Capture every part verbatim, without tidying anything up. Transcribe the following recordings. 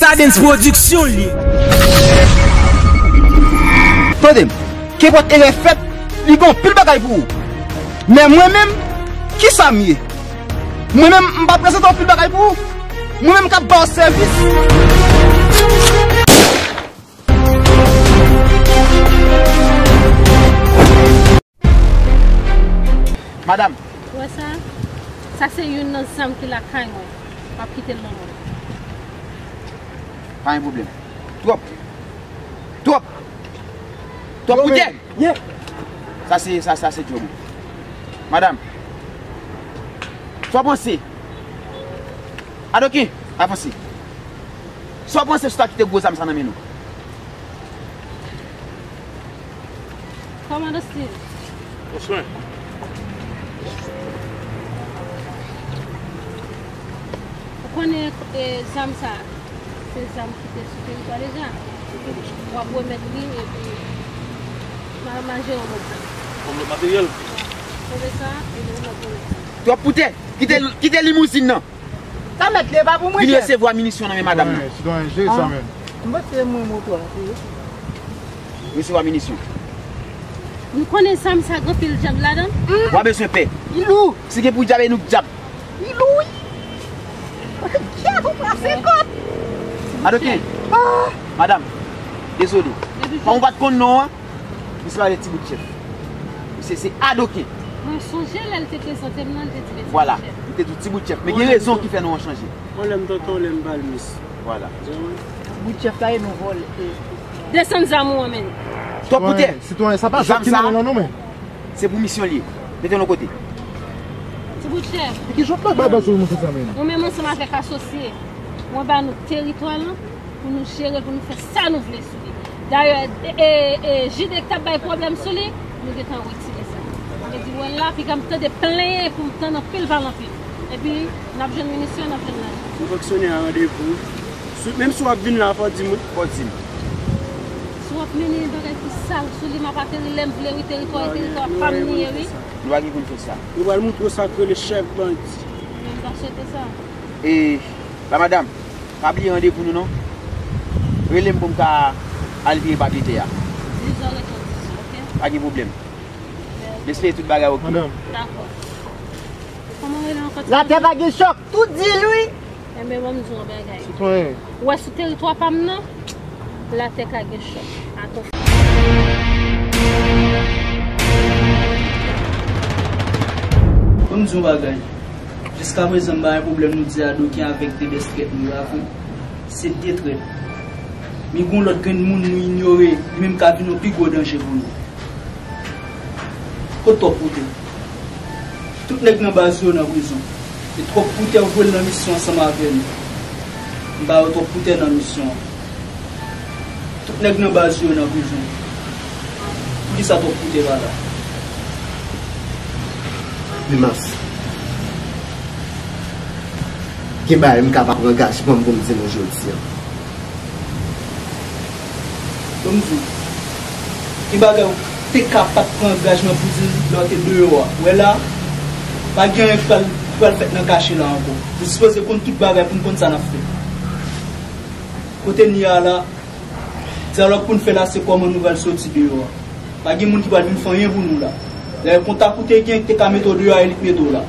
Stardens Production li. Tande m, kenpòt erè fèt, li gen anpil bagay pou ou. Men mwen menm, kisa m ye? Mwen menm, m pa prezante anpil bagay pou ou. Mwen menm k ap ba w sèvis. Madam. Ou wè sa? Sa se youn nan zam ki lakay mwen. M ap kite l ban mwen. Pa gen pwoblèm. Twòp. Twòp. Twòp pou tè. Sa se, sa, sa se djòb ou. Madam. Sa w panse? Adoken, avanse. Sa w panse sou ta kite gwo zam sa nan men nou? Kòmandan Steve. Bonswa. Ou konnen, e, zam sa, se zam ki te sou teritwa deja. W ap remèt li, epi m a, m a jere yon lòt zam. Kòm lòt materyèl? Wi. Sove sa, epi remèt yon lòt zam. Twòp pou tè. Kite, kite limouzin nan. Sa mèt li, e pa pou mwen, chèf. Vin resevwa minisyon nan men madanm nan. Sitwayen, sitwayen, jere sa, men. M panse mwen moto a, se yo. Resevwa minisyon. Nou konnen zam sa gen anpil djab ladan. W a bezwen pè. Li lou. Si gen pou djab, e nou k djab. Li lou, wi. Djab, ou pran senkant. Adoken. Madanm, dezole. Kòm ou pa t konn non an, misye pa t Ti Bout Chèf. Misye se Adoken. Mwen sonje lè l te prezante m nan, l te di m se Ti Bout Chèf. Vwala, li te di w Ti Bout Chèf. Men gen rezon ki fè non an chanje. Mwen lè m tonton, lè m pa l mis. Vwala. Bout chèf la e nou vòlè. Desann zam ou an, men. Twòp pou tè. Sitwayen, sitwayen, sa pa zam ki nan men non, men. Se pou misyon li ye. Mete l yon kote. Ti bout chèf. Ki jòt la baba sou moun sa, men? Ou menm ansanm avèk asosye, mwen ba nou teritwa lan pou nou jere, pou nou fè sa nou vle sou li. Dayè, e, e, e, J D ki t ap bay pwoblèm sou li, nou gentan retire sa. Sa vle di, wè la, piga m tande plenyen pou m tann anpil pale anpil. Epi, n ap jwenn minisyon, n ap jwenn lajan. Nou fonksyone a randevou. Si, menm si w ap vin la, fò w di mwen. Fò w di m. Si w ap mennen bagay ki sal sou li, m ap ateri lè m vle, wi, teritwa, e teritwa pa m li ye, wi. Nou pa gen pou n fè sa. Nou pral moutre w sa k rele chèf bandi. Men m ta swete sa. E, la madanm, pa bliye randevou nou non. Rele m pou m ka al vire papye tè a. Dizè w rete w dizè, oke? Pa gen pwoblèm. M espere tout bagay oke. Dakò. Kòman w rele ankò? Latè pa gen chòk, tout di l wi. Enben, ban m di w yon bagay. Sitwayen. Ou wè sou teritwa pa m nan, latè ka gen chòk. Atansyon. Ban m di w yon bagay. Jiskaprezan, m pa gen pwoblèm nou di Adoken avèk de bèt trèt nou yo, pa vre? Se de trèt. Men gon lòt grenn moun nou inyore, li menm ka vin yon pi gwo danje pou nou. Kot twòp poutè? Tout nèg nan baz yo nan prizon. E twòp poutè voye l nan misyon ansanm avè nou. M ba yo twòp poutè nan misyon an. Tout nèg nan baz yo nan prizon. Poukisa twòp poutè pa la? Mimas. Gen bagay m ka pa pran angajman m pou m di nou jodi a. Ban m di w, gen bagay ou te ka pa t pran angajman pou di l lè w te deyò a. Ou wè la, pa gen anyen ki pral, ki pral fèt nan kache la ankò. Nou sipoze konn tout bagay pou n konn sa n ap fè. Kote n ye a la, dyalòg pou n fè la se kòman nou pral soti deyò a. Pa gen moun ki pral vin fè anyen pou nou la. Dayè kontak ou te gen ki te ka mete w deyò a, e li k mete w la.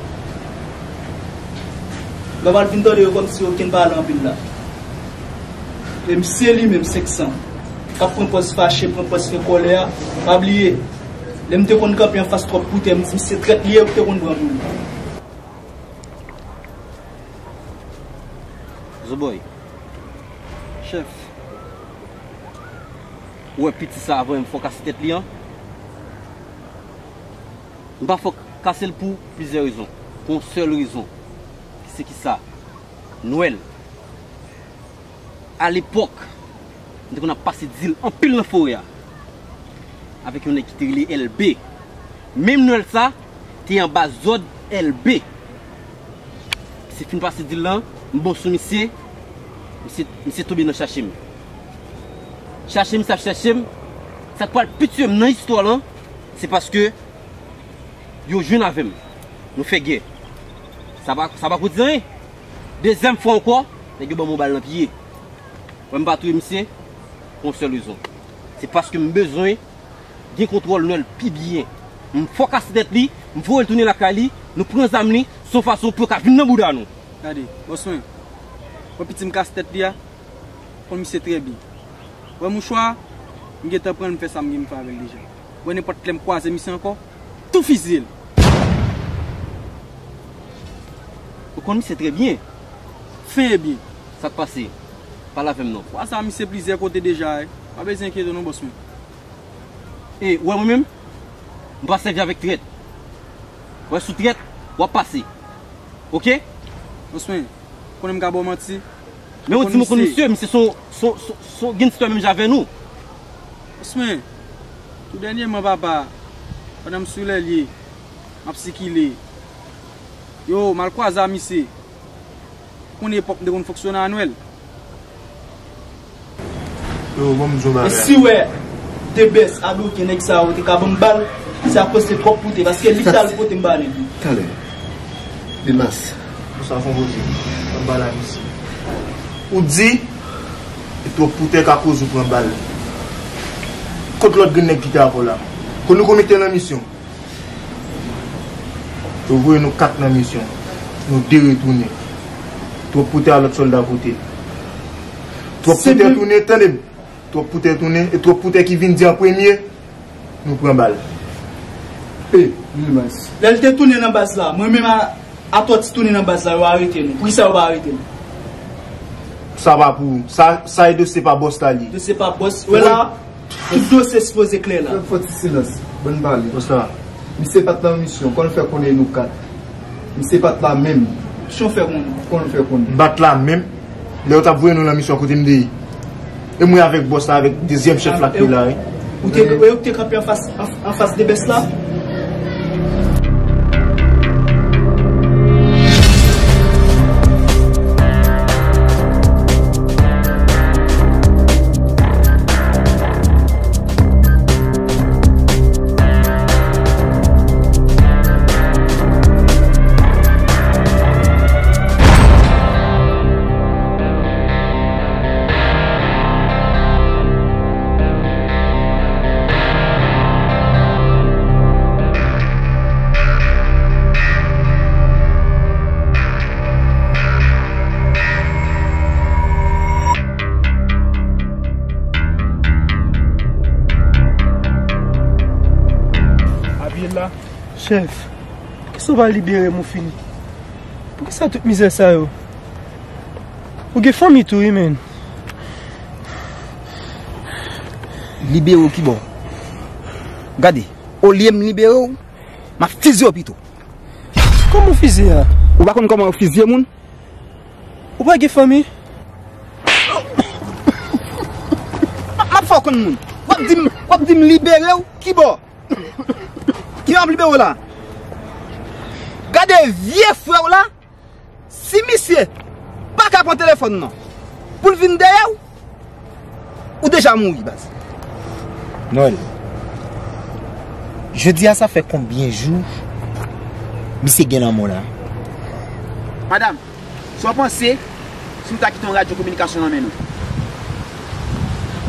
M pa pral vin tande yo kòmsi okenn pale anpil la. Men misye li menm senk san k ap pran pòz fache, pran pòz fè kòlè a, pa bliye, lè m te konn kanpe anfas twòp poutè, m di misye trèt li ye, ou te konn pran pou li. Zoboy. Chèf. Ou wè piti sa avan menm fò kase tèt li an? M pa fò kase l pou plizyè rezon. Pou yon sèl rezon. Se ki sa? Nwèl. Alepòk, m te konn ap pase dil anpil nan forè a. Avèk yon nèg ki te rele L B. Menm Nwèl sa, te anba zòd L B. Misye fin pase dil lan, m bon sou misye, misye, misye tonbe nan chache m. Chache misye ap chache m, sa k pral pi tiye m nan istwa lan, se paske yo jwenn avè m. Nou fè gè. Sa pa, sa pa pou di anyen. Dezyèm fwa ankò, nèg yo ban m yon bal nan pye. Wè, m pa touye misye pou yon sèl rezon. Se paske m bezwen gen kontwòl Nwèl pi byen. M fòkase tèt li, m voye l tounen lakay li, nou pran zam li, se yon fason pou yo ka vin nan bouda nou. Gade, bòs mwen, wè piti m kase tèt li a, konn misye trè byen. Wè mouchwa a, m gentan pran l, m fè sa m gen m fè avè l deja. Wè nenpòt lè m kwaze misye ankò, tou fizye l. Ou konn misye trè byen. Fen e byen. Sa k pase? Pale avè m non. Kwaze a misye plizyè kote deja, wi. Pa bezwen enkyete w non, bòs mwen. E, ou wè mwen menm? M pa sèvi avèk trèt. Ou wè sou trèt, w ap pase. Oke? Bòs mwen, konnen m ka ba w manti. Men ou di m ou konn misye, misye se yon, se yon, se yon, se yon gangsta menm jan avè nou. Osman, tou dènyèman papa, pandan m sou lèlye, m ap sikile. Yo, m al kwaze a misye. Ou konn epòk m te konn fonksyone a Nwèl. Yo, ban m di w yon bagay. E si w wè Debès, Adoken, nèg sa yo te ka ban m bal, se akoz se twòp pote, paske li ki t al pote m ba nèg yo. Talè. Delmas. Pou sa fon koze. Ban m bal a misye. Ou di, e twòp poutè k akoz ou pran bal. Kot lòt grenn nèg ki te avè w la? Kot nou konn mete nan misyon? Yo voye nou kat nan misyon. Nou de retounen. Twòp poutè a lòt sòlda kote. Twòp poutè tounen, tande m. Twòp poutè tounen, e twòp poutè ki vin di an premye, nou pran bal. E, Lil Mas. Lè l te tounen nan baz la, mwen menm a, Atò ti tounen nan baz la, yo arete nou. Poukisa yo pa arete nou? Sa pa pou ou. Sa, sa e dosye pa bòs la li. Dosye pa bòs. Wè la, tout dosye sipoze klè la. Fò, fò ti silans. Ban n pale. Bòs la. Misye pa t nan misyon. Kòman l fè konnen nou kat? Misye pa t la menm. Kòman l fè konnen? Kòman l fè konnen? Bat la menm. Lè yo t ap voye nou nan misyon, kote m te ye? E mwen avèk bòs la, avèk dezyèm chèf la ki la, wi. Ou te, ou te kanpe anfas, anf-, anfas de bès la? Abiye la. Chèf, poukisa w pa libere m ou fini? Poukisa tout mizè sa yo? Ou gen fanmi tou, wi, menn. Libere w kibò? Gade, olye m libere w, m ap fizye w pito. Kòman w fizye a? Ou pa konn kòman yo fizye moun? Ou pa gen fanmi? M ap fè w konn moun. W ap di m, w ap di m libere w kibò? Ki ap libere w la? Gade vye frè w la, si misye pa ka pran telefòn nan pou l vin dèyè w, ou deja mouri, baz. Nwèl, jodi a sa fè konbyen jou misye gen lanmò la? Madanm, sa w panse si m ta kite yon radyo kominikasyon nan men nou?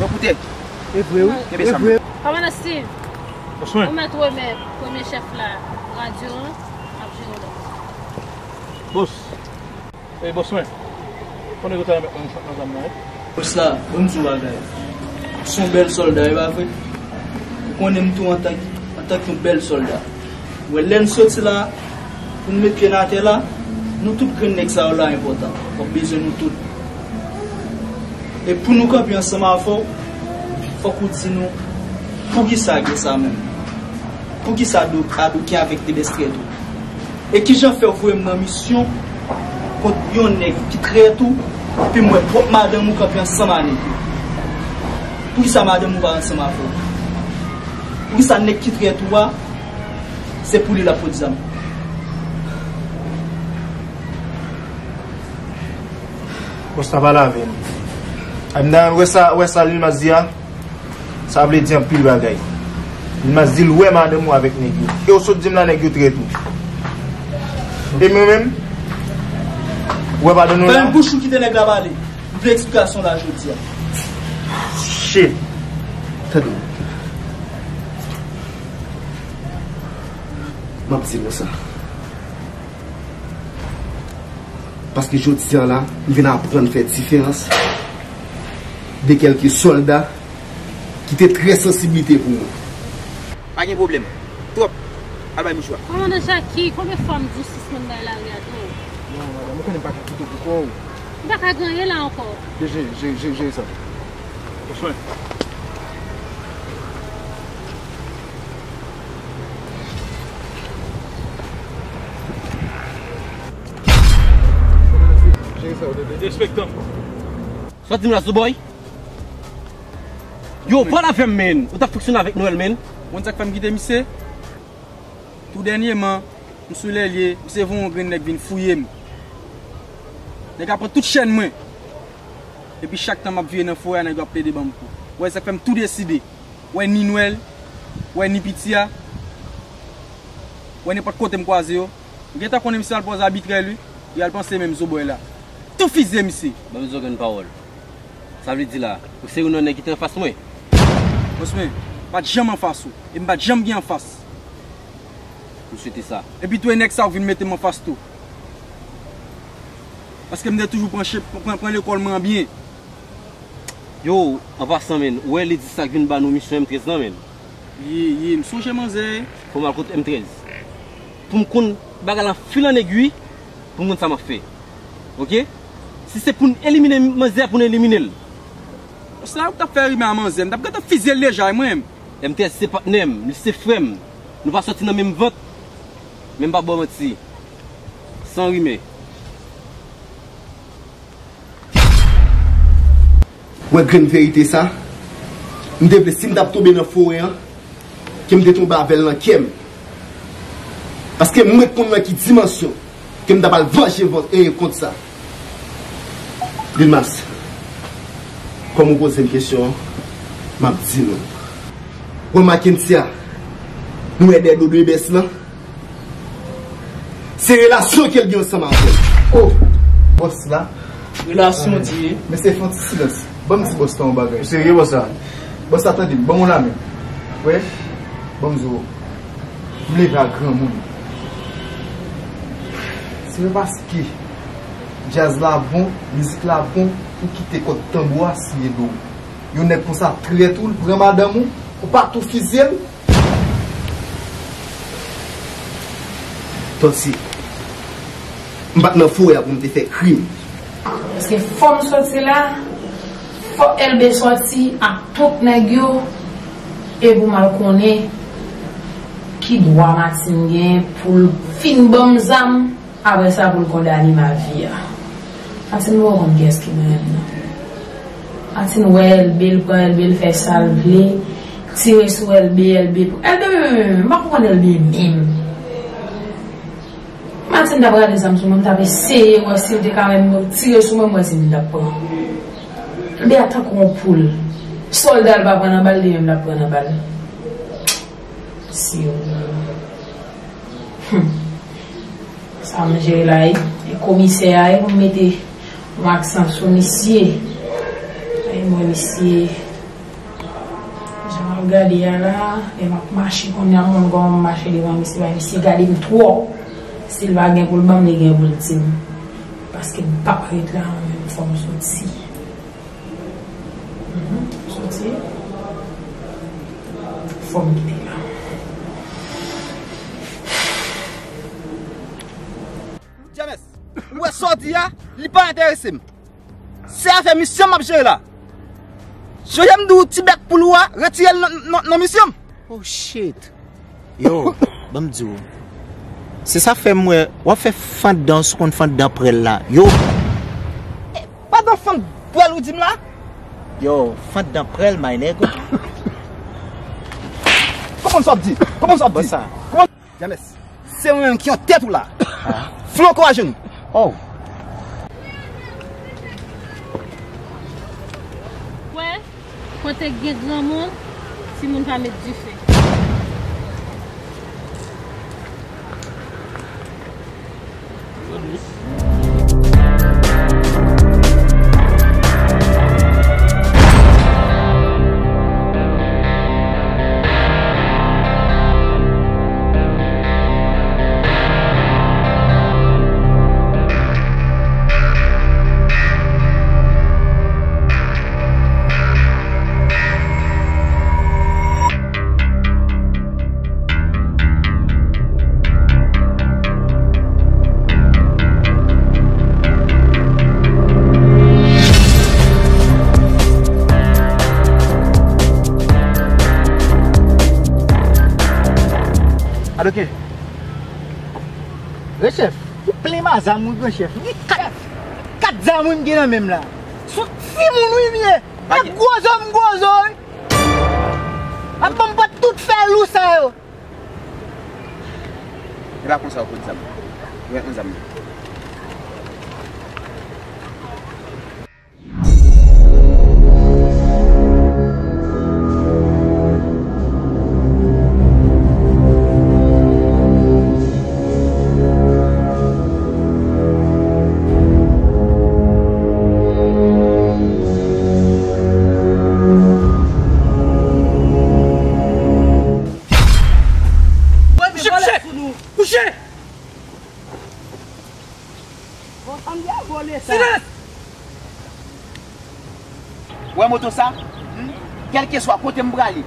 Pran koutèy. E vre, wi. Kenbe sa m. Kòmandan Steve, ou mèt remèt premye chèf la radyo an, m ap jere lòt. Bòs. E bòs mwen. Konnen yo ta remèt mwen yon chak nan zam nan, wi. Bòs la, ban m di w bagay. Se yon bèl sòlda, e pa vre? Ou konnen m tou antank, antank yon bèl sòlda. Wè, lè n soti la, pou n met pye n atè la, nou tout grenn nèg sa yo la enpòtan. W ap bezwen nou tout. E pou nou kanpe ansanm avè w, fòk ou di nou, poukisa gen sa menm? Poukisa Ado-, Adoken avèk Debès trèt ou? E kijan fè w voye m nan misyon kont yon nèg ki trèt ou, epi m wè pwòp madanm ou kanpe ansanm a nèg yo? Poukisa madanm ou pa ansanm avè w? Poukisa nèg ki trèt ou a, se pou li l ap pot zam? Bòs la pale avè m. Ay, m ta renmen wè sa, wè sa Lil Mas di a. Sa vle di anpil bagay. Lil Mas di l wè madanm ou avèk nèg yo. E w sot di m la nèg yo trèt ou. E mwen menm, ou wè madanm nou la? Fèmen bouch ou, kite nèg la pale. Vle eksplikasyon la jodi a. Shit. Tande. M ap di nou sa. Paske jodi a la, m vin aprann fè diferans de kèlke sòlda ki te trè sansiblite pou mwen. Pa gen pwoblèm. Twòp. Al bay mouchwa. Kòmandan Jackie, konbyen fwa m di w sispann bay lari a do w? Non, madanm, ou konnen m pa ka kite w pou kò w. M pa ka ganye la ankò. Jere, jere, jere, jere sa. Pran swen. Jere sa, ou te di. Derespektan. Sa w di m la, Zouboy? Yo, pale avè m, men. Ou t ap fonksyone avèk Nwèl, men. Ou konn sa k fè m kite misye? Tou dènyèman, m sou lè l ye, misye voye yon grenn nèg vin fouye m. Nèg la pran tout chèn mwen. Epi chak tan m ap vire nan forè a, nèg yo ap plede ban m kou. Ou wè sa k fè m tou deside. Ou wè ni Nwèl, ou wè ni piti a, ou wè nenpòt kote m kwaze yo. M gentan konnen misye al pran zabitrè li, li al panse menm Zouboy la. Tou fizye misye. Ban m di w grenn pawòl. Sa vle di la, ou se youn nan nèg ki te anfas mwen? Bòs mwen, m pa t janm anfas ou, e m pa t janm gen anfas. M swete sa. Epi tou, e nèg sa yo k vin mete m anfas tou. Paske m te toujou pran, pran, pran lekòl mwen an byen. Yo, an pasan, men, ou wè li di sa k vin ba nou misyon M trèz lan, men. Ye, ye, m sonje manzè. Fò m al kot M trèz. Pou m konn bagay la fil an egwi, pou m konn sa m ap fè. Oke? Si se pou n elimine manzè, pou n elimine l. Sa ou t ap fè rimè a manzè, m t ap gentan fizye l deja, e mwen. M trèz se patnè m, li se frè m. Nou pa sòti nan menm vant. Men m p ap ba w manti. San rimè. Wè grenn verite sa, m te vle si m t ap tonbe nan forè an, ke m te tonbe avè l nan kè m. Paske m ret konn nan ki dimansyon ke m ta pral vanje van-, e, kont sa. Lil Mas, kòm ou poze m kesyon an, m ap di nou. Wè Makentia, nou wè dèdo de bès lan. Se relasyon ke l gen ansanm avè l. Oh, bòs la. Relasyon di. Mesye, fè yon ti silans. Ban m di bòs la yon bagay. Ou serye, bòs la? Bòs la, tande m, ban m yon lamen. Wè, ban m di w, m leve ak granmoun. Se pa paske djaz la bon, mizik la bon, pou kite kòd tanbou a siye do w. Yon nèg konsa trèt ou, l pran madanm ou, ou pa tou fizye l? Tòti, m pa t nan forè a pou m te fè krim. Paske fò m sòti la, fò Èlbe sòti ak tout nèg yo, e pou m al konnen ki dwa Matin gen pou l fin ban m zam. Apre sa, pou l kondane m a vi a. Matin poko konn kiyès ki mwen menm nan. Matin wè Èlbe, l pran Èlbe, l fè sa l vle, tire sou Èlbe, Èlbe, Èlbe, m pa konprann Èlbe menm. Matin t ap rale zam sou mwen, m t ap eseye wè si l te ka menm tire sou mwen, m wè si m t ap pran. Èlbe a tankou yon poul. Sòlda l pa pran nan bal, li menm l ap pran nan bal. Si yo. Hmm. Sa m jere la, e, e komisè a, e pou m mete yon aksan sou misye. E mwen, misye, jan m ap gade a la, e m ap mache kounye a, m konn kòman m mache devan misye, bay misye gade m twòp. Si l pa gen pou l ban m, li gen pou l di m. Paske m p ap ret la, mwen menm, fò m soti. Mhm, soti. Fò m kite la. James, ou wè sa w di a, li pa enterese m. Se afè misyon m ap jere la. Sonje m di w ti bèk poul ou a, retire l nan, nan, nan misyon m. Oh shit. Yo, ban m di w. Se sa fè m wè w ap fè fanndan, w konn fanndan prèl la. Yo. E, pa nan fann prèl ou di m la? Yo, fanndan prèl, my nèg. Konprann sa w ap di. Konprann sa w ap di. Bon sa. Konprann. James, se mwen menm ki an tèt ou la. Flanke w ajenou. Oh. Wè, kote k gen granmoun, timoun pa met dife. Ok. Wi, chèf. Ou plen ma zam, wi, gran chèf. Wi, kat, kat zam, wi, m gen nan men m la. Sou timoun, wi, m ye. Ak gwo zam, gwo zo, wi. Ap ban m pran tout fè lou sa yo. E pa konsa yo pot zam. Yo met yon zam. Kouche, kouche! Silans! Wè moto sa? Kèlkeswa kote m prale,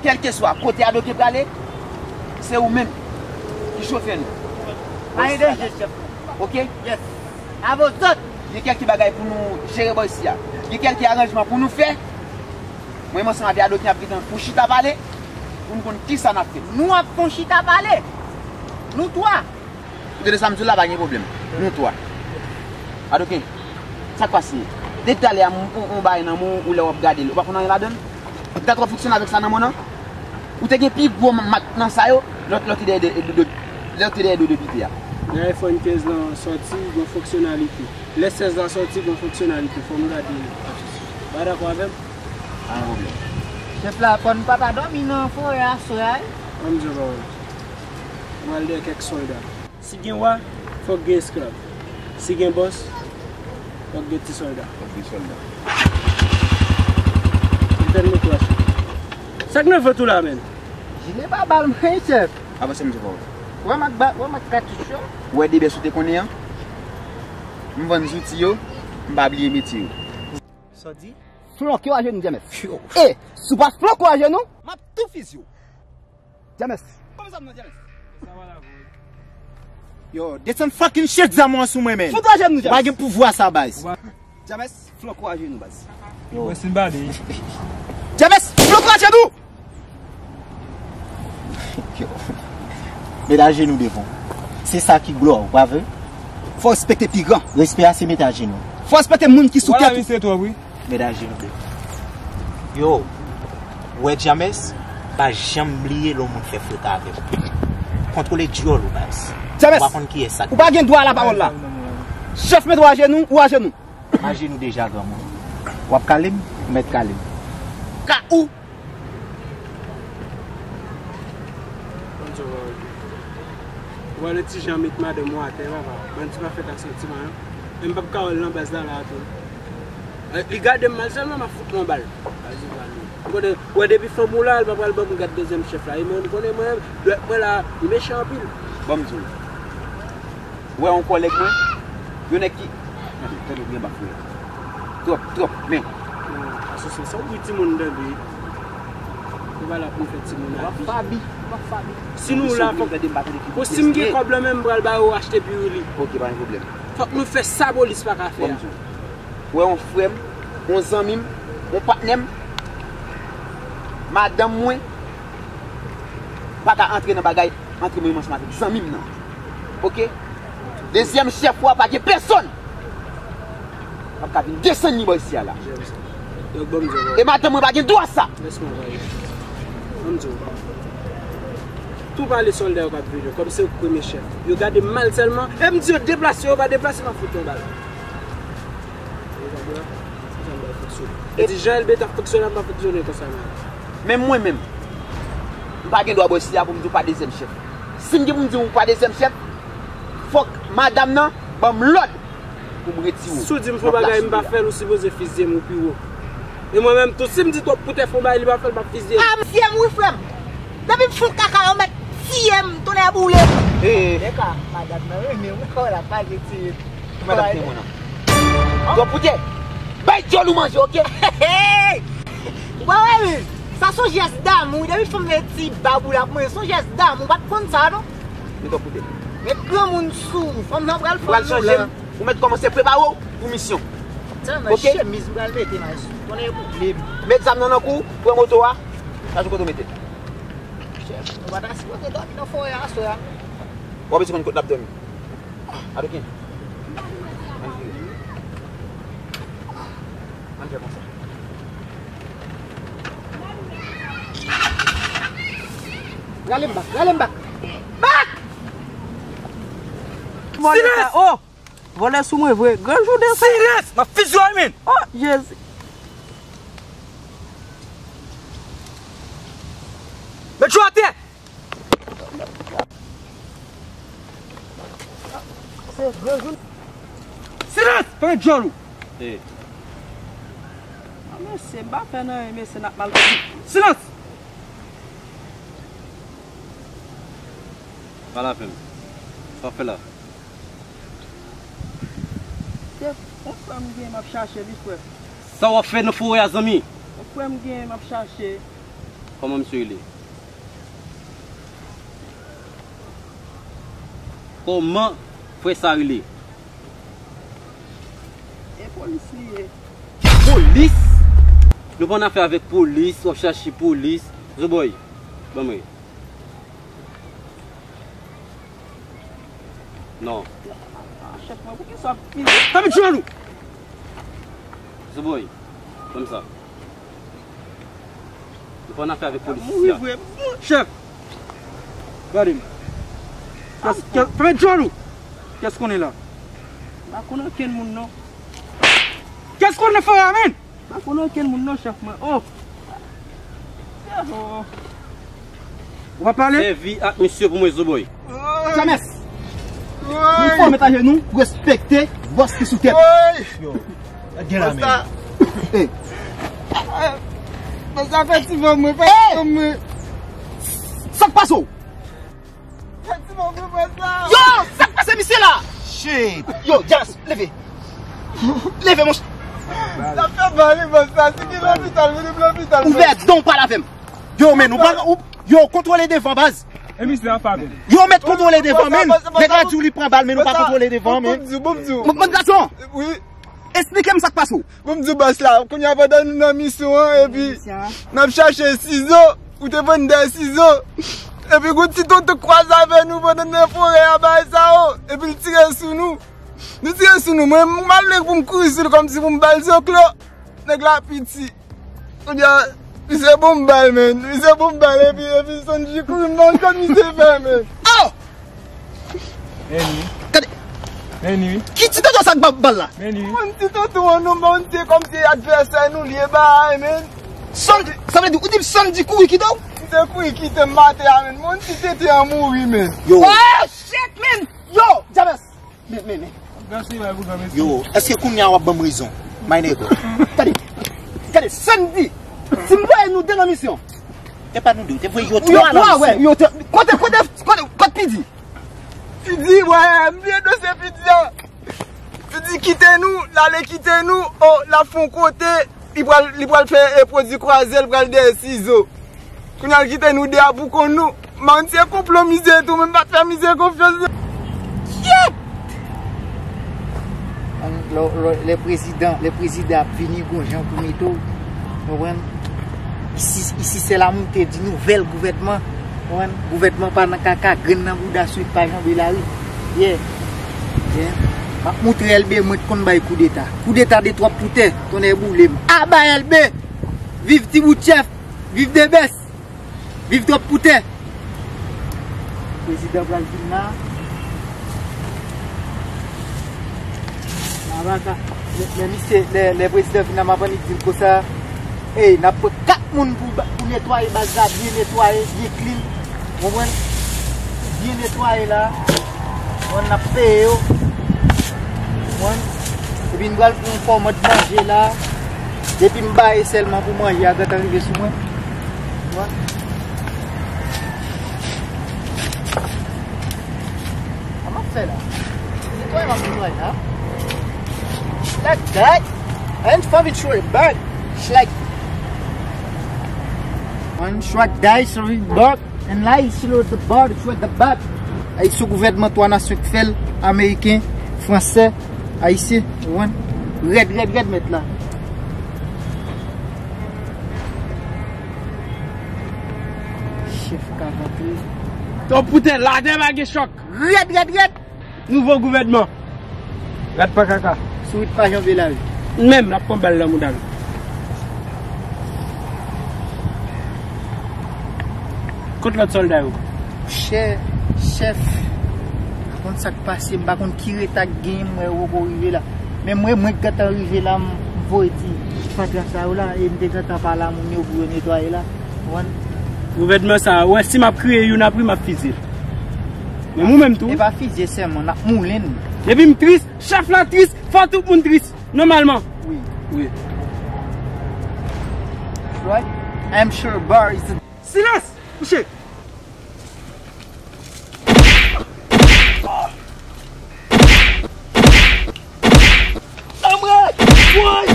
kèlkeswa kote Adoken prale, se ou menm ki chofè nou. Pa gen danje, chèf. Ok? Yes. Avè zòt. Gen kèlke bagay pou nou jere bò isi a. Gen kèlke aranjman pou nou fè. Mwen menm ansanm avè Adoken ap gentan pou chita pale pou nou konn kisa n ap fè. Nou ap fon chita pale. Nou twa. Ou tande sa m di w la, pa gen pwoblèm. Nou twa. Adoken, sa k pase? Depi talè a, m, m, m bay nan men w, ou lè w ap gade l, ou pa konn anyen ladan l? Ou te twò fonksyone avèk sa nan men w nan? Ou te gen pi gwo mak nan sa yo, lè w te dèyè de, de, de, lè w te dèyè do depite a. Lè iPhone kenz lan sòti, gon fonksyonalite. Lè sèz la sòti, gon fonksyonalite. Fò m gade. Pa dakò avè m? Pa gen pwoblèm. Chèf la, fò n pa ta dòmi nan forè aswè a, wi. Ban m di w yon pawòl. Ou al dèyè kèk sòlda. Si gen wa, fòk gen esklav. Si gen bòs, fòk gen ti sòlda. Fòk gen sòlda. Etèn moto a, chèf. Sa k nan vant ou la, menm? Jile pa bal mwen, chèf. Avanse, m di w. Wè mak ba, wè mak katouch yo. Ou wè de bès ou te konnen an? M vann zouti yo, m pa bliye metye yo. Sa w di? Flonke w ajenou, James. Yo. E, si w pa flonke w ajenou, m ap tou fiziye w. James. Kòman sa m nan, James? Yo, desann fucking shit zam ou an sou mwen, men. Fout w ajenou, James. Ou pa gen pouvwa sa, baz. James, flonke w ajenou, baz. Yo. Wè si m bale. James, flonke w ajenou! Yo. Met ajenou devan. Se sa ki glwa w, pa vre? Fò w respekte pi gran. Respè a se met ajenou. Fò w respekte moun ki sou tèt ou. Vwala, misye twòp, wi. Met ajenou devan. Yo, ou wè James, pa janm bliye lè yon moun fè freka avè w. Kontwole dyòl ou, baz. James, ou pa konn kiyès sa. Ou pa gen dwa a lapawòl la. Chèf, met w ajenou, ou ajenou. Ajenou deja, granmoun. W ap kale m, ou mèt kale m. Ka ou. Bon, Dye, wè, wè. Ou wè lè ti jan met madanm ou atè, papa. Bandi pa fèt ak santiman, non. Men m p ap ka wè l nan baz la, la, tou. Eh, li gade m mal sèlman, m ap fout li yon bal. Ou konnen, ou wè depi fanm ou la, li pa pral ban m gad dezyèm chèf la. E mwen, ou konnen mwen, dwèt mwen la, li mechan anpil. Ban m di w. Ou wè yon kòlèg mwen, yon nèg ki, tande, tande byen ba frè. Twòp, twòp, men. Non, asosye, sa w di timoun tande. Nou pa la pou n fè timoun abi. W ap fè abi, w ap fè abi. Si nou la, fòk, bon, si m gen kòb lan men m, m pral ba yo achte pirili. Ok, pa gen pwoblèm. Fòk nou fè sa polis pa ka fè a. Bon, m di w. Ou wè yon frè m, yon zanmi m, yon patnè m, madanm mwen pa ka antre nan bagay antre mwen menm ansanm avèk zanmi m nan. Ok? Dezyèm chèf ou a pa gen pèsonn. P ap ka vin desann li bò isi a la. Donk, ban m di w. E madanm mwen pa gen dwa sa. Lès mwen pale. Ban m di w. Tou pale sòlda yo k ap vini, kòm se ou k premye chèf. Yo gade m mal sèlman, e m di yo deplase, yo pa deplase, m ap fout yon bal. Yo pa dwa. Sa m pral fonksyone. E di Jean Elbe t ap fonksyone, m pa fonksyone konsa non. Men mwen menm, m pa gen dwa bò isi a pou m di w pa dezyèm chèf. Si m gen pou m di w pa dezyèm chèf, fòk madanm nan ban m lòd pou m retire w. Si w di m fè yon bagay m pa fè l, ou sipoze fizye m ou pi wo. E mwen menm tou, si m di twòp poutèf yon bagay li pa fè l, m ap fizye l. A, m fye m wi, frè m. Depi m fè yon kaka, yo mèt tiye m, tonnè boule m. Nèg a, madanm nan renmen w, kò l ap pale tiye m. Madanm te mwen nan. Twòp poutèf. Bay dyòl ou manje, ok? Bon, wi, sa se yon jès damou. Depi fanm nan ti bab ou la pou mwen, se yon jès damou. Ou pa t konn sa, non? Men twòp poutèf. Men granmoun sou ou. Fanm nan pral fanm nou la. Ou mèt kòmanse prepare w pou misyon. Tande chemiz m pral mete, maestro. Konnen yo pou vle m. Met zam nan nan kou, pran moto a. Chache kote w mete. Chèf, nou pa ta sipoze dòmi nan forè a aswè a. W ap di konn kot n ap dòmi. Adoken. Ann vire. Ann fè konsa. Rale m bak, rale m bak. Bak! Silans! Oh! Vòlè sou mwen vre. Gran jounen sa. Silans! M ap fizye w, men! Oh, Jezi. Met jou atè! Se gran jounen. Silans! Fèmen djòl ou! Hey. Ah, mesye, m pa fè nan anyen, mesye, n ap mal. Silans! Pa la fè m. Sa w ap fè la? Se yon frè m gen, m ap chache li, frè. Sa w ap fè nan forè a, zanmi? Yon frè m gen, m ap chache. Kòman misye rele? Kòman frè sa rele? E polis li ye. Polis? Nou pa nan afè avèk polis, w ap chache polis. Zoboy, ban mwen. Non. Ah, chèf mwen, poukisa w ap fini? Tanpri, tchè nou! Zoboy, ban m sa. Nou pa nan afè avè polis isi a. Chèf! Gade m. Kès, kès, fèmen djòl ou! Kès konnen la? M pa konn okenn moun, non. Kès konnen fè a, men? M pa konn okenn moun, non, chèf mwen. Oh! Oh! Ou pa pale? Sèvi ak misye pou mwen, Zoboy. James! Ou fò met ajenou, respekte bòs ki sou tèt. Yo, gen la men. Bòs sa fè ti vò mwen, fè ti vò mwen. Sa k pase w? Fè ti vò mwen, bòs la. Yo, sa k pase misye la? Shit. Yo, James, leve. Leve, monchè. Sa fè mal, bòs la. Si ki lopital, vini lopital. Ouvè don, pale avè m. Yo, men, ou pa, ou, yo, kontwole devan, baz. E misye anfavè. Yo mèt kontwole devan, men. Nèg la di w li pran bal, men nou pa kontwole devan, men. Bon, bon, gason. Wi. Esplike m sa k pase w. Bon, m di w bòs la, kounye a pandan nou nan misyon an, epi n ap chache sizo, ou te vann de sizo. Epi gon ti tonton k kwaze avè nou pandan n nan forè a, bagay sa yo. Epi l tire sou nou. Nou tire sou nou, mwen, m al lwen pou m kouri sou l kòmsi pou m ba l zoklo. Nèg la piti. Kounye a, misye bon bal, men. Misye bon bal, epi, epi Sanji kouri, m pa konn sa misye fè, men. Oh! Gade! Ki ti tonton sa k ba bal la? Yon ti tonton an, non, men se kòmsi advèsè nou li ye, bay, men. Sanji, sa vle di, ou di Sanji kouri kite w? Misye kouri kite m atè a, men. Yon ti tete an mouri, men. Yo. Oh, shit, men! Yo, James! Men, men, men. Yo, èske kounye a w ap ban m rezon? My nigga. Gade, gade, Sandy, si m voye nou de nan misyon. Te pa nou de, te voye yo twa nan misyon. Yo twa, wè, yo twa. Kote, kote, kote, kote Pidi? Pidi, wè, m bliye dosye Pidi a. Pidi kite nou, l ale kite nou, o, l ap fè yon kote, li pral, li pral fè, e, pwodui kwaze, li pral dèyè sizo. Kounye a l kite nou de a pou kont nou. Man, se konplo misye tou, men m pa t fè misye konfyans, non. Shit! Lè, lè, lè prezidan, lè prezidan ap vini, gon jan pou mete w. Konprann? Isi, isi se la montée du nouvel gouvernement. Konprann? Gouvènman pa nan kaka, grenn nan bouda, swit pa janbe lari. Yeah. Yeah. M ap moutre L B mwen t konn bay koudeta. Koudeta de twòp pou tè, tonnè boule m. Aba L B! Viv ti bout chèf! Viv Debès! Viv Twòp pou tè! Prezidan pral vin la. Laba ka, lè, lè misye, lè, lè prezidan vin la, m ap annik di l konsa, ey, n ap pran kat moun pou ba, pou netwaye baz la, byen netwaye, byen clean. Konprann? Byen netwaye la. Konprann, n ap peye yo. Konprann? Epi n pral pran yon kòmand manje la. Depi m baye sèlman pou manje a gentan rive sou mwen. Wè. Sa m ap fè la? Se kwa m ap netwaye la? Like that. And for the trade back. Shrek. One shrek dice for the buck. And like, si lo de bò, de chwèt de bak. Ayisyen, gouvènman twa nasyon k fè l, ameriken, fransè, ayisyen, ou konprann? Rèd, rèd, rèd, mèt la. Ka kontre. Ton poutè, latè pa gen chòk. Rèd, rèd, rèd. Nouvo gouvènman. Rat pa kaka. Sourit pa janbe lari. Menm, l ap pran bal nan mouda l. Kot lòt sòlda yo? Chè, chèf, pa konn sa k pase, m pa konn ki reta k genyen, m wè yo poko rive la. Men mwen, mwen k gentan rive la, m voye ti fatra sa yo la, e m te gentan pale a moun yo pou yo netwaye la. Ou konprann? Gouvènman sa a, ou wè si m ap kriye youn apre, m ap fizye l. Men ou menm tou. E pa fizye sèlman, n ap moulen l. Depi m tris, chèf la tris, fò tout moun tris, nòmalman. Wi. Wi. Right? I'm sure bar is the Silans! Kouche! Anmwey! Woy!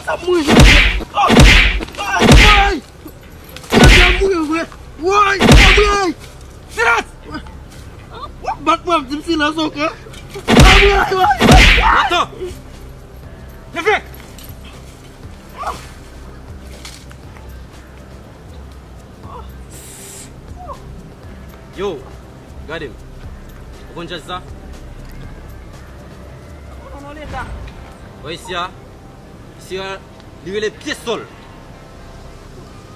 Sa mouri jodi a! Woy! Jodi a mouri vre! Woy! Anmwey! Silans! W ap bat mwen, ap di m silans ankò? Anmwey! Woy! Atann! Leve! Yo, gade m. Ou konn jan sa? Ou nan leta. Wè isi a. Isi a, li rele pye sòl.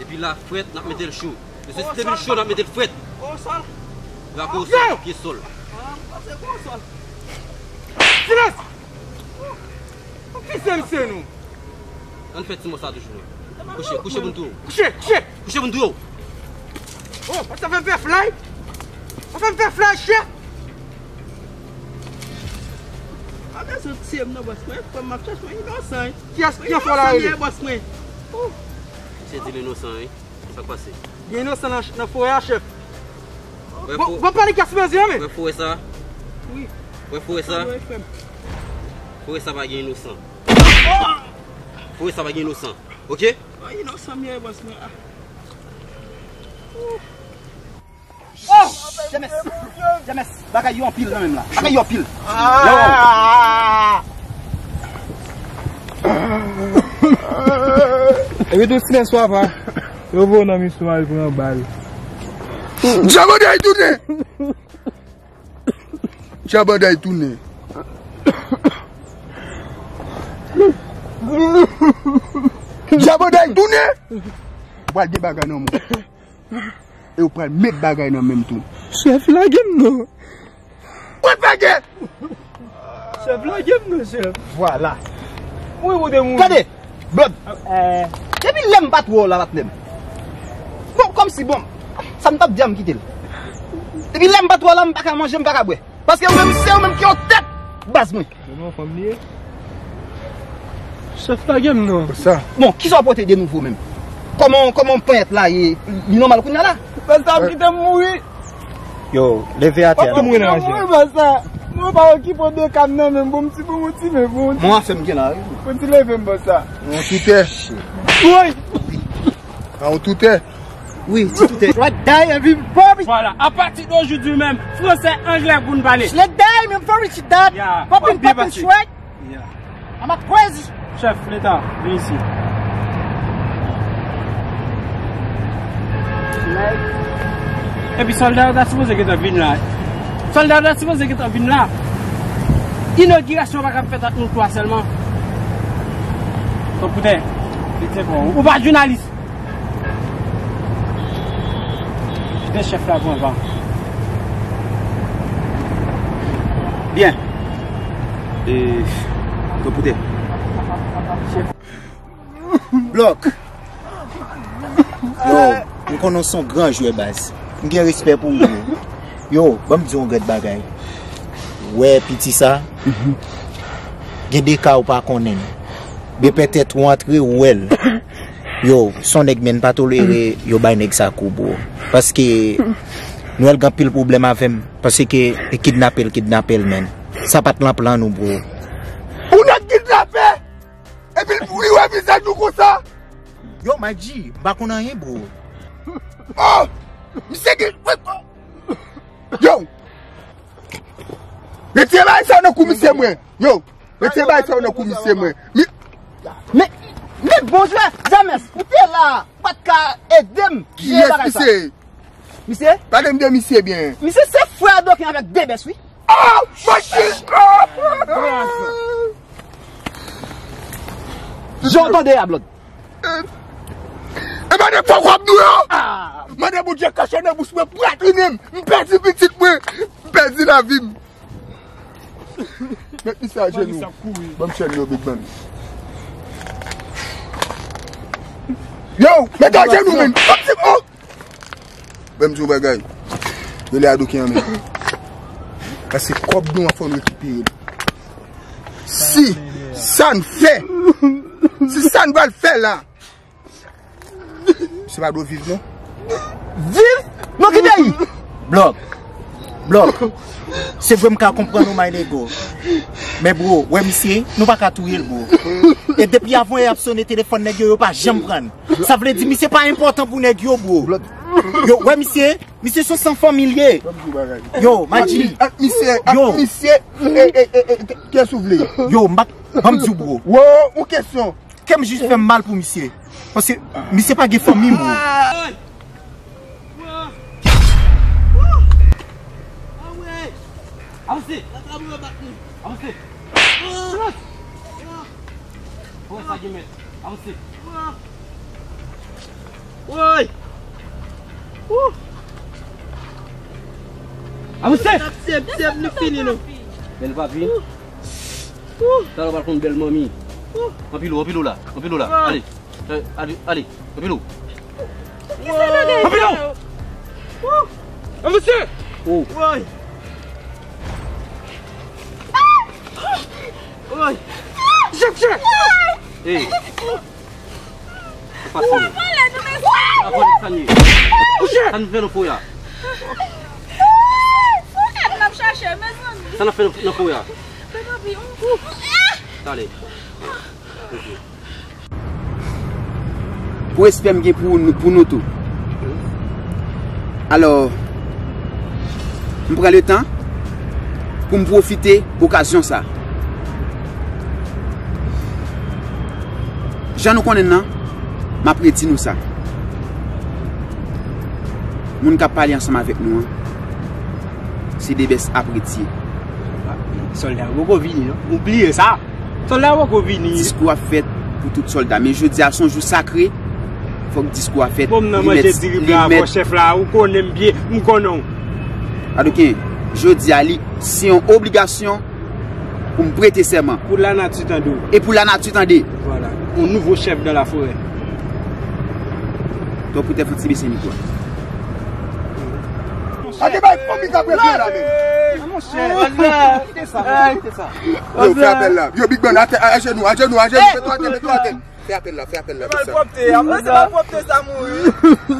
Epi la frèt, n ap mete l cho. Mesye, si depi l cho, n ap mete l frèt. Gwo sòl. Gwo sòl, pye sòl. Silans! Ou ki se misye nou? Ann fè ti mò sa toujou non. Kouche, kouche pou n touye w. Kouche, kouche! Kouche pou n touye w. Oh, sa fè m fè flay. Sa fè m fè flay, chèf. Pa bezwen tiye m non, bòs. Mwen, frè m, m ap chèche, mwen inosan, wi. Kiyès ki an fò la rele? Bòs mwen. Misye di l inosan, wi. Sa k pase? Gen inosan nan, nan forè a, chèf. Bon, bon, pale kiyès mezi an, men. Wè forè sa? Wi. Wè forè sa? Wi, frè m. Forè sa pa gen inosan. Forè sa pa gen inosan. Oke? Inosan m ye, bòs mwen. Oh! James! James! Bagay yo anpil nan menm la. Bagay yo anpil. Yo! Epi tou silans w ap fè. Yo voye w nan misyon al pran bal. Dyabanday tounen! Dyabanday tounen! Dyabanday tounen! Ou pral gen bagay nan men w. E ou pral met bagay nan men m tou. Chèf, lage m non. Ou lage! Chèf, lage m non, chèf. Vwala. Mwen ou de moun. Tande, Blòd. Depi lè m pa t wè w la, patnè m. Bon, kòmsi, bon, sa m t ap di a, m kite l. Depi lè m pa t wè w la, m pa ka manje, m pa ka bwè. Paske ou menm, se ou menm ki yon tèt baz mwen. Bon, non, fanm li ye. Chèf, lage m non. Bon, kisa w pote de nouvo menm? Kòman, kòman ponyèt la ye? Li nòmal kounye a la? Baz sa ap kite m mouri. Yo, leve atè. W ap tou mouri nan raje. Mwen pa okipe w de kam nan menm, bon, m ti bon, bon, ti men, bon. Mwen afè m gen la, wi. Bon, ti leve m, bòs sa. Yon toutè. Woy! A yon toutè. Wi, ti toutè. Let's die, everybody. Vwala, apati de jodi menm, fransè, anglè pou n pale. Let's die, men very shit that. Yeah. Poppin', poppin', sweat. Yeah. I'm a crazy. Chèf, leta, vin isi. Epi sòlda yo ta sipoze gentan vin la. Sòlda yo ta sipoze gentan vin la. Inogirasyon pa ka fèt ant nou twa sèlman. Donk, poutè, ou pa jounalis. Kite chèf la pran van. Byen. E, tonpou tè. Blòk. Yo, m konnen w se yon gran jwè baz. M gen respè pou ou, yo. Yo, ban m di w yon grenn bagay. Wè piti sa, gen de ka ou pa konnen l. Men petèt ou antre, ou wè l. Yo, se yon nèg, men pa tolere yo bay nèg sa kou, bro. Paske nou wè l gen anpil pwoblèm avè m. Paske e kidnape l, kidnape l, men. Sa pa t nan plan nou, bro. Ou nan kidnape? Epi l pou rive vizaj nou konsa? Yo, my G, m pa konn anyen, bro. Oh! Misye gen. Yo! Retire bagay sa yo nan kou misye mwen. Yo! Retire bagay sa yo nan kou misye mwen. Mi- Men, men bon jwè, James, ou te la, ou pa t ka ede m jere bagay sa. Kiyès misye? Misye? Pale m de misye byen. Misye se frè Adoken avèk Debès, wi. Oh, my Jesus! Jan w tande a, Blòd. E mande fòk w ap nou yo! Mande Bondye kache nan bouch mwen, pwatrinen m, m pèdi pitit mwen, m pèdi lavi m. Met misye ajenou. Ban m chèn yo, Big Man. Yo, met ajenou, men. Kòmsi, oh! Ban m di w bagay. Rele Adoken an, men. Paske kòb nou an fò nou rekipere l. Si sa n fè, si sa n pral fè la, se pa dwe viv, non. Viv? Non, ki peyi? Blòk. Blòk. Se vre m ka konprann ou, my nigga. Men bro, wè misye, nou pa ka touye l, bro. E depi avan yè ap sone telefòn nèg yo, yo pa janm pran. Sa vle di misye pa enpòtan pou nèg yo, bro. Yo, wè misye, misye se yon san fanmi l ye. Yo, my G. Ak misye, ak misye, e, e, e, e, kiyès ou vle? Yo, m pa, ban m di w, bro. Wo, yon kesyon. Kè m jis fè m mal pou misye. Paske misye pa gen fanmi, bro. Avanse! Avanse! Silans! Wè sa gen mèt. Avanse! Woy! Avanse! Tap sèp, sèp, nou fini, non. Bèl papi. Talè w pral konn bèl manmi. Anpil ou, anpil ou la, anpil ou la. Ale. Eh, ale, ale, anpil ou. Anpil ou. Avanse. Woy. Woy. Jèt, jèt. Hey. Sa pase. Sa pale sa n ye. Kouche. Sa n fè nan foyè a? Sa n ap fè nan foyè a? Talè. Ok. Pou respè m gen pou nou, pou nou tou. Alò, m pran letan pou m pwofite okazyon sa. Jan nou konnen l nan, m ap redi nou sa. Moun k ap pale ansanm avèk nou an, se Debès Apretye. Sòlda yo poko vini, non? Ou bliye sa? Sòlda yo poko vini. Diskou ap fèt pou tout sòlda, men jodi a se yon jou sakre. Fòk diskou a fèt. Bon, m nan manje diri blan avè w, chèf la, ou konnen m byen, m konnen w. Adoken, jodi a li, se yon obligasyon pou m prete sèman. Pou lanati tande w. E pou lanati tande. Vwala. Un nouveau chef dans la forêt. Donk, ou te fè ti bese mikwo a. Ate bay fanmi k ap rete la, men. Monchè. Kite sa, kite sa. Yo, fè apèl la. Yo, Big Man, atè, ajenou, ajenou, ajenou, mete w atè, mete w atè. Fè apèl la, fè apèl la, fè sa. Malpwòpte, apre se malpwòpte sa mouri.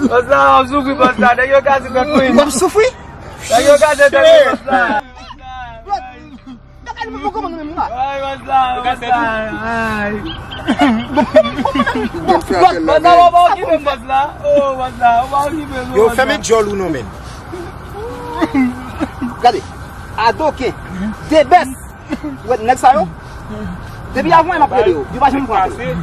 Bòs la, w ap soufri, bòs la. Nèg yo gaze tèt mwen. W ap soufri? Nèg yo gaze tèt mwen, bòs la. Ay, bòs la, bòs la. Ay. Bòs la, w pa okipe m, bòs la. Oh, bòs la, w pa okipe m, bòs la. Yo, fèmen djòl ou non, men. Gade. Adoken. Debès. Ou wè nèg sa yo? Depi avan m ap rele yo, yo pa janm pran apèl.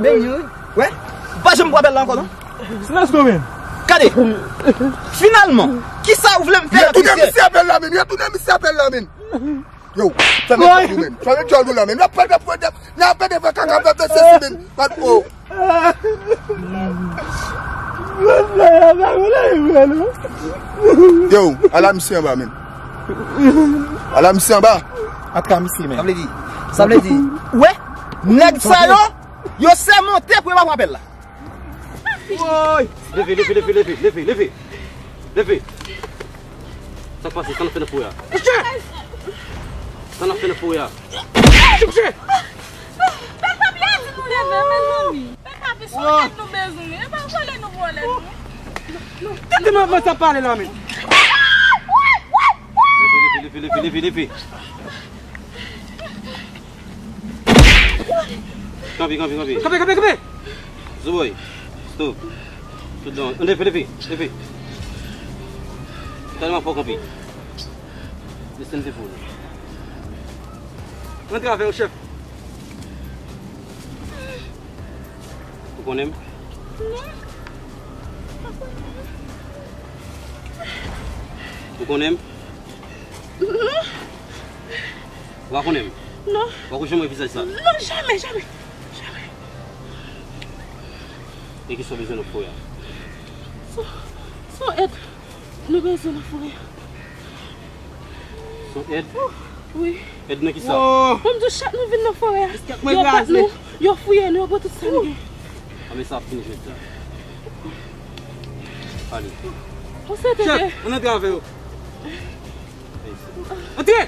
Men yo, wè, pa janm pran apèl la ankò non. Silans non men. Gade, finalman, kisa ou vle m fè? Retounen misye apèl la men, retounen misye apèl la men. Yo, fèmen djòl ou menm. Fèmen djòl ou la menm. N ap pèdi, n ap pèdi, n ap pèdi vre kaka, fè sesi menm. Pat o. Yo, ala misye anba menm. Ala misye anba. Atra misye menm. Sa vle di, sa vle di, wè, nèg sa yo, yo sèmante pou yo pa pran apèl la. Woy! Leve, leve, leve, leve, leve, leve. Leve. Sa k pase? Sa n ap fè nan foyè a? Kouche! Sa n ap fè nan foyè a? Kouche! Bèl papi a di nou leve, mezanmi. Bèl papi, se yon èd nou bezwen wi. E pa vòlè nou vòlè nou. Tande manman sa pale la, men. Leve, leve, leve, leve, leve. Kanpe, kanpe, kanpe. Kanpe, kanpe, kanpe. Zoboy, stop. Tout dan. Leve, leve, leve. Tèlman fò kanpe. Desann devan nou. Rantre avè yo, chèf. Ou konnen m? Non. Pa konnen m. Ou konnen m? Non. Ou pa konnen m? Non. Ou pa janm wè vizaj sa? Non, jamè, jamè. Jamè. E kisa w bezwen nan forè a? Son, son èd. Nou bezwen nan forè a. Son èd? Wi. Èd nan kisa? Bon, m di w, chak nou vin nan forè a, yo bat nou, yo fouye nou, yo pran tout sa n gen. A, men sa ap fini jodi a. Ale. Chèf, ann antre avè yo. Antre!